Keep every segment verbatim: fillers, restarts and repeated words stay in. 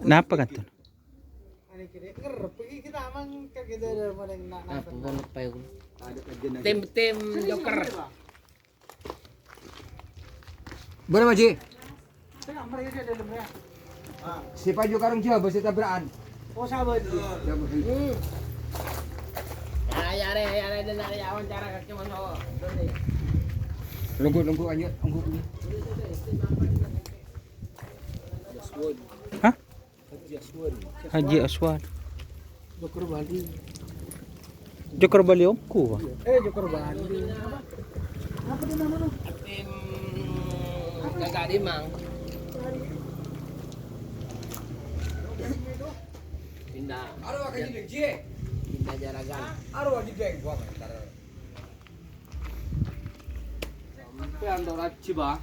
Napa, Katun? Tim-tim joker. Bârâmma, Ji? Sè paju karung jâbâ sè tabra'an. Oh, sahabat. Jâbâ. Hmm. Ya, ya, re, ya, re, dan ada ya, wawancara kaki masuk. Lunggu, lunggu, lanjut, lunggu. Hah? Haji Aswan. Joker Bali. Joker Bali ongko, Pak. Eh, Joker Bali. Apa? Apa dia namanya? Tim Kakak Dimang. Pindah. Aro, Kak Jideng, Ji. Pindah Jaragan. Aro, Jideng, gua ntar. Sampeyan tor ajib, ah.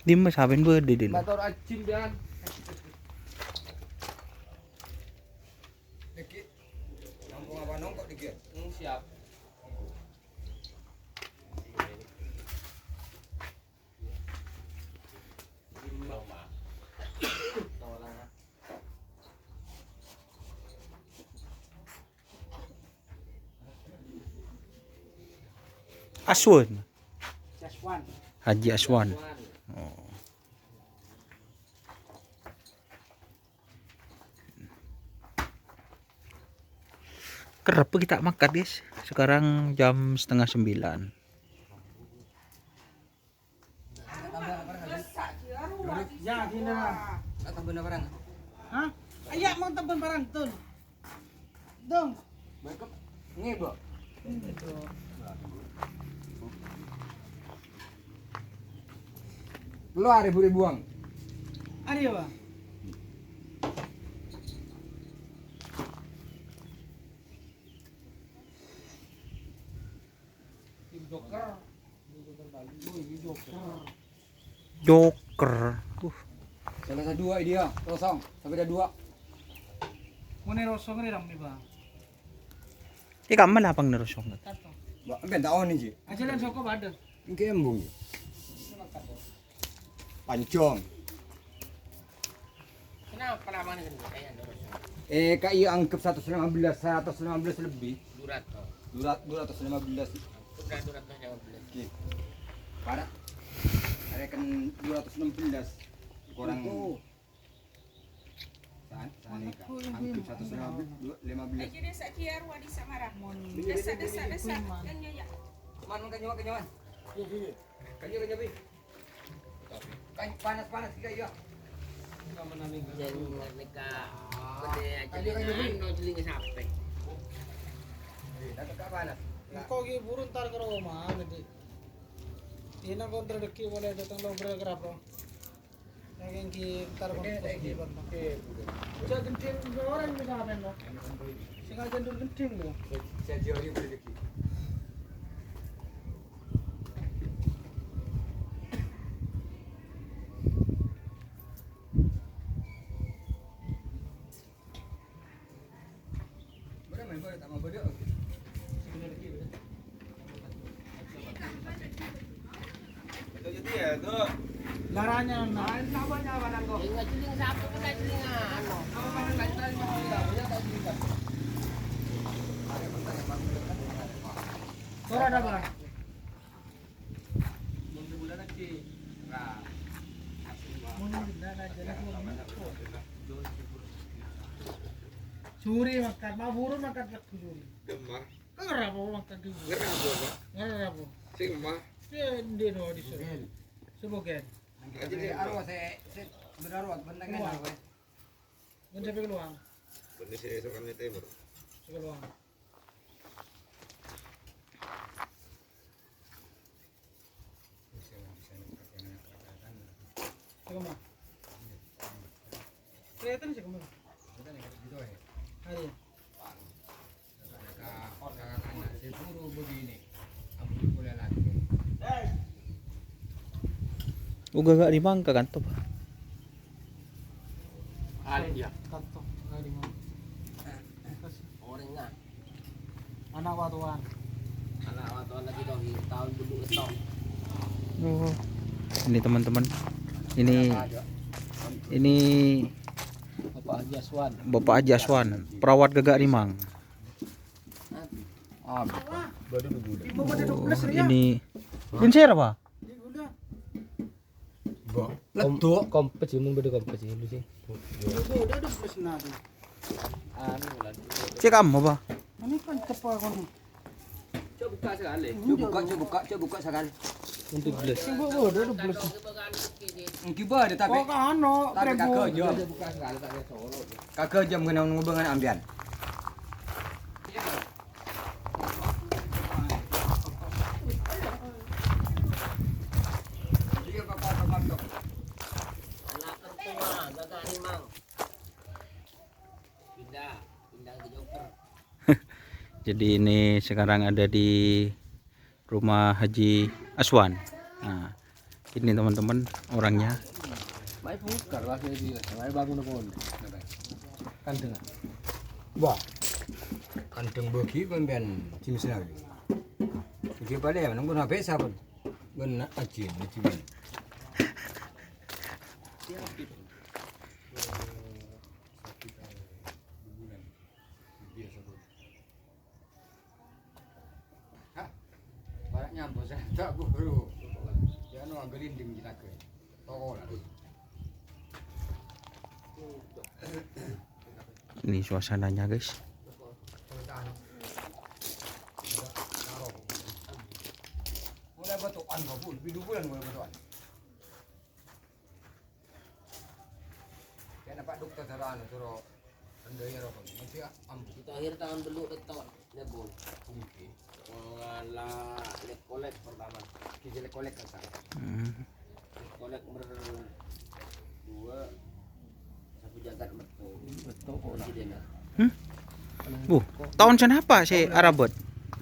Dimma saben bâdâ, Din? Tor ajib, Dan. Dikit. Nampung apa nongkok dikit? Hmm, siap. Aswan. Aswan. Haji Aswan. Oh. Kerep kita makan, guys. Sekarang jam setengah sembilan. Ya, gini lah. Hah? Ayo, mau temen barang, Tun. Dong. Ngebok. Lu hari buri buang. Hari apa? Joker. Joker. Uh. Salah satu dia, kosong. Sampai ada dua. Mana kosong ni ramai, Bang? Ini kamma lapang ni kosong. Ba, ben tak on ni, Ji. Aja dan soko pada. Ini embung. Pancong. Kenapa lamanya gini? Kayak ada orang. Eh, Kak, iya anggap seratus lima belas, seratus lima belas lebih. Dua ratus. Dua ratus, dua ratus lima belas. Sudah dua ratus lima belas. Oke. Para. Arèken dua ratus enam belas. Kurang. Itu. Sa-, sanèka. Anggap seratus lima belas. Aja desa kiar wadi sama Ramon. Desa, desa, desa. Dan nyonya. Cuman, kan nyoba, kan nyoba. Iya, iya. Kan panas-panas juga, iya. Jeng nèka. Bâdâ ajelingan, no jelinga sapè. Engko' ghi' buru entar ka roma, Dik. Ina kontra dâgghi' polè dâteng lobra kerap, no. Lagi ghi' entar kontra dâgghi', Pak. Jhâ' gendhing orèng bisa apain, no? Sengaja dur gendhing, no. Laranya, nah. Ora ada, Pak. Suri makan, ma' buru makan lagu suri. Gemma. Ngerapa makan dulu? Ngerapa, Pak? Ngerapa? Sing mah. Ya, dia no di sana. Sebagian. Jadi, arwah saya, saya benar, Pak, benar kan, Pak? Bener sampai keluar. Bener sih, itu kan timur. Sampai keluar. Kelemahan. Kelihatan sih kemana? Hari ya? Uga gak dimangka kan tuh. Iya. Kanto, kali mau. Orangnya. Anak watowan. Anak watowan lagi dong, tahun dulu itu. Oh. Ini teman-teman. Ini, ini Bapak Haji Aswan. Bapak Haji Aswan, perawat Gagak Rimang. Ah, baru dua bulan. Oh, ini. Kuncir apa? Mbok, ledok. Kompet sih, mun beda kompet sih, lu sih. Udah, udah, udah, plus enam tuh. Anu, lah. Cek kamu apa? Ini kan cepat kan. Coba buka sekali. Coba buka, coba buka, coba buka sekali. Untuk plus. Coba, oh, udah, udah plus. Engki ba ada tapi. Kok anu, tapi kagak jam. Coba buka sekali, tak ada soro. Kagak jam kena ngubungan ambian. Jadi ini sekarang ada di rumah Haji Aswan. Nah, ini teman-teman orangnya. Mai bukar lah, saya bilang. Mai bangun pohon. Kan dengar. Wah. Kandheng bagi pemben jenisnya. Iki paling ya nunggu nabe sabun. Bener aja, aja. Hah? Para nyambo saya tak buru. Ya no gelinding jinaga. Toko lah. Ini suasananya, guys. Mulai batuan kau pun, lebih dua bulan mulai batuan. Kena Pak Dokter Sarana suruh rendahnya rokok. Nanti ambu. Kita akhir tahun dulu beton, ya bun. Mungkin. Ngala lek kolek pertama. Kita lek kolek kan sama. Hmm. Lek kolek mer dua, satu jagat metu. Metu kok. Presiden lah. Hmm? Bu, tahun senapa sih arabet?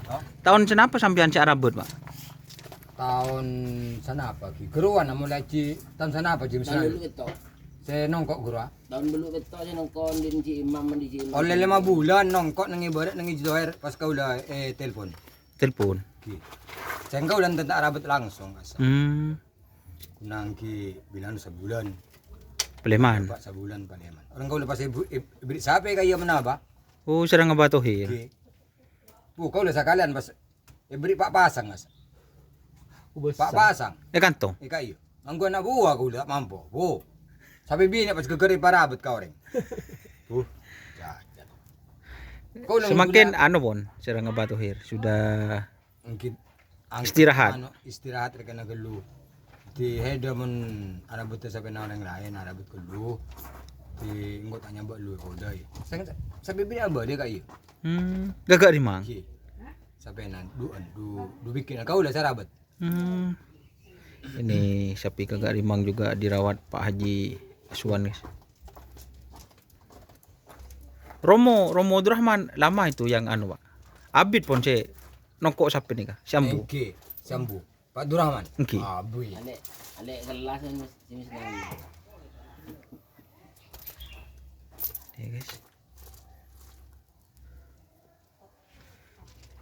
Hah? Tahun senapa sampeyan sih arabet, Pak? Tahun senapa ki? Geruan mulai ji tahun senapa ji Tahun misalnya? Dulu itu. Saya nongkok guru, ah. Tahun dulu itu saya nongkon di si imam, di si imam. Oleh lima bulan nongkok nang ibarat nang Zoher pas kaula, eh, telepon. Telepon. Ki. Saya kaula tentang arabet langsung asal. Hmm. Kunang ki bilang sebulan. Peleman. Pak sebulan peleman. Orang kaula pas ibu, ib-, ibrik sampai kaya menapa? Oh, serang Abah Tohir. Ki. Bu, kaula sekalian pas ibrik Pak Pasang, Mas. Ubasa. Pak Pasang. Eh, kantong. Eh, kayu. Nganggo anak buah kaula mampu. Bu. Sampai bini pas geger parabet ka oreng. Bu. Jajan. Kaula Semakin ngula- anu pon, serang Abah Tohir. Sudah Mungkin ang-, Istirahat. Anu, istirahat rekena gelu. Di heda mun arabet sampai nang orang lain, arabet gelu. Di engko tanya mbak lu kodai. Saya, saya bibir abah dia kayu. Hmm, Gagak Rimang. Ki. Sampai nan, du, du, du bikin. Kaula sarabet. Hmm. Ini sapi Gagak Rimang juga dirawat Pak Haji Aswan, guys. Romo, Romo Abdurrahman lama itu yang anu, Pak. Abit pon se nongkok sapi nih, Kak. Sambu. Oke, sambu. Pak Durrahman. Oke. Ah, bui. Alek, alek gelas ini, ini senang. Ya, guys.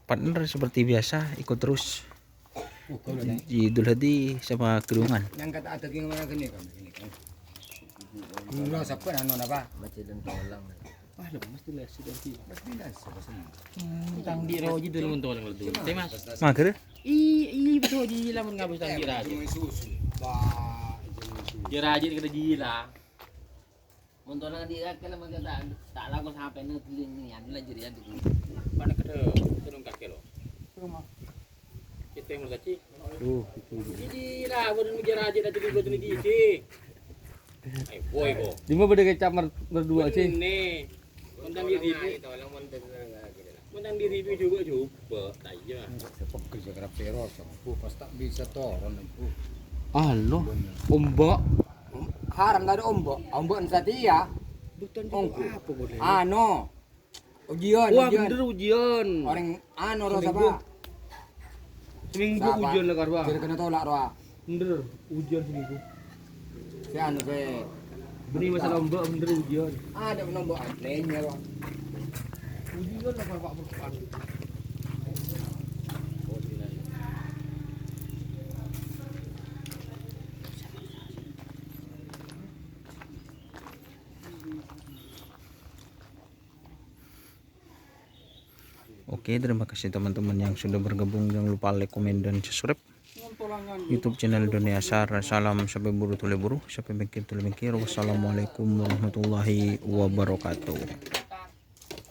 Partner seperti biasa, ikut terus. Oh, kalau Ji-, Ji Dul Hadi sama Kriungan. Yang kata ada gini mana gini kan, gini kan. Gula siapa anu apa? Baca dan tolong. Wah, lu mesti les sudah sih. Mesti les apa sih? Hmm, tang di roji dulu untuk orang itu. Saya, Mas. Mager? I, i, betul, Ji, lamun ngabis tang di raji. Cuma susu. Bah, cuma susu. Di raji kita gila. Mun tolong di kakek lah, maka tak, tak laku sampai nang telinga, anu lah jerian dulu. Mana kena, kena kakek lo. Rumah. Kita yang mau gaji. Tuh, itu. Jadi lah, buat ngejar aja, nanti buat ini gigi. Eh, boy, bo. Di mana pada kecap mer-, berdua sih? Ini. Tentang diri. Tolong, tolong, tolong, tolong. Menang diri itu juga, coba tanya. Enggak, saya pegel, saya kerap teror, sama Bu, pas tak bisa turun, Bu. Alo, ombak. Haram tak ada ombak, ombak setia. Bukan juga Ongko. Apa boleh? Ano, ujian, Wah, ujian. Bener ujian. Orang ano, roh Seminggu. Siapa? Seminggu Siapa? Ujian lah, Karwa. Jadi kena tolak, roh. Bener, ujian seminggu. Si anu, si Ini masalah ombak bener ujian. Ada nombok aneh ya, Bang. Ujian apa, Pak? Oke, terima kasih teman-teman yang sudah bergabung. Jangan lupa like, komen, dan subscribe YouTube channel Doni Asar. Salam sampè buru tolè buru, sampè mèkkèr tolè mèkkèr. Wassalamualaikum warahmatullahi wabarakatuh.